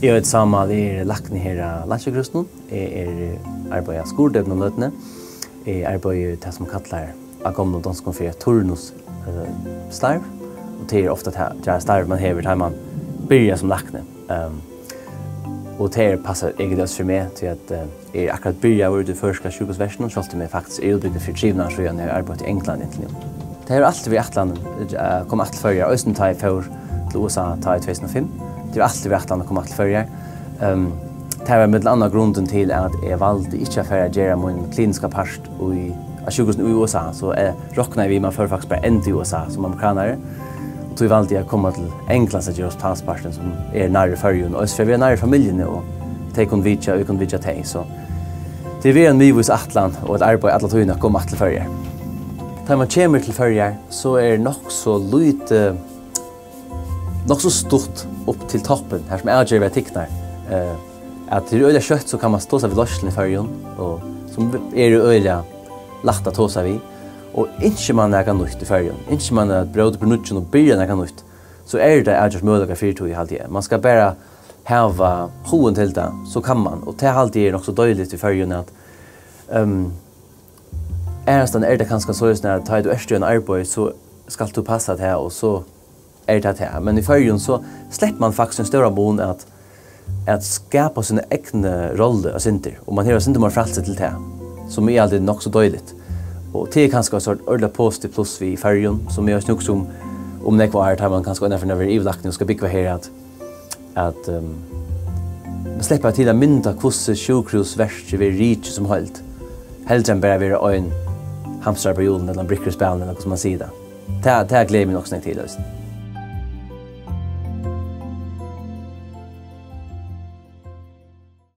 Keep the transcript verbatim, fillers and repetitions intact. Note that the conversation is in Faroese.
Eg eiti Sámal, eg eri lækni her á Landssjúkrahúsinum. Eg eri, arbeiði á skurðdeplinum løtuni. Eg arbeiði í tað, sum kallar á gomlum donskum fyri eitt turnus, eh, starv. Og tað er ofta tað, tað starv, man hevur, tá man byrjar sum lækni. Ehm, og tað er, passar eigentliga eisini fyri meg, tí at, eh, eg eri akkurát byrjaður í tí føroyska sjúkrahúsverkinum, sjálvt um eg faktiskt eri útbúgvin fyri trimum árum síðan, eg havi arbeitt í Onglandi inntil nú. Tað hevur altíð verið ætlanin at koma aftur til Føroyar, eisini tá eg fór til U S A tá í tvey túsund og fimm. Tað hevur altíð verið ætlanin at koma aftur til Føroyar. Ehm, tað var millum annað grundin til, at eg valdi ikki at fara at gera mín kliniska part í, á sjúkrahúsinum í U S A, so eg roknaði við, man fór faktiskt bara enda í U S A sum amerikanari. Og tí valdi eg at koma til Englands at gera hospitalspartin, sum er nærri Føroyum, og eisini fyri at vera nærri familjuni, og tey kunnu vitja, og eg kundi vitja tey. So tað er ein miðvís ætlan og eitt arbeiði alla tíðina at koma aftur til Føroyar. Tá man kemur til Føroyar, so er nokk so lítið, nokk so stutt upp til toppin, har sum avgerðir verða tiknar. Eh, at tað er øgiliga skjótt, so kann man tosa við leiðsluna í Føroyum, og sum eru øgiliga lætt at tosa við. Og ynskir man nakað nýtt í Føroyum, ynskir man at bróta upp úr nýggjum og byrja nakað nýtt, so er tað avgjørt møguleikar fyri tí, haldi eg. Man skal bara hava hugin til tað, so kann man. Og tað haldi eg er nokk so deiligt í Føroyum, at, ehm, aðrastaðni er tað kanska soleiðis, at tá tú ert í einum arbeiði, so skalt tú passa tað, og so er tað tað. Men í Føroyum, so sleppur man faktiskt ein stóran mun at, at skapa sína egnu rollu eitt sindur, og man hevur eitt sindur meira frælsi til tað, sum eg haldi er nokk so deiligt. Og tað er kanska eitt sort ordiliga positivt pluss við Føroyum, sum eg eisini hugsi um, um nógv ár, tá man kanska einaferð verður yvirlækni og skal búgva her, at, at, ehm, man sleppur til at mynda, hvussu sjúkrahúsverkið verður rikið sum heild, heldur enn bara at vera ein hamstur á hjólinum ella ein brikkur í spælinum, ella hvussu man sigur tað. Tað, tað gleði eg meg nokk so nógv til, eisini.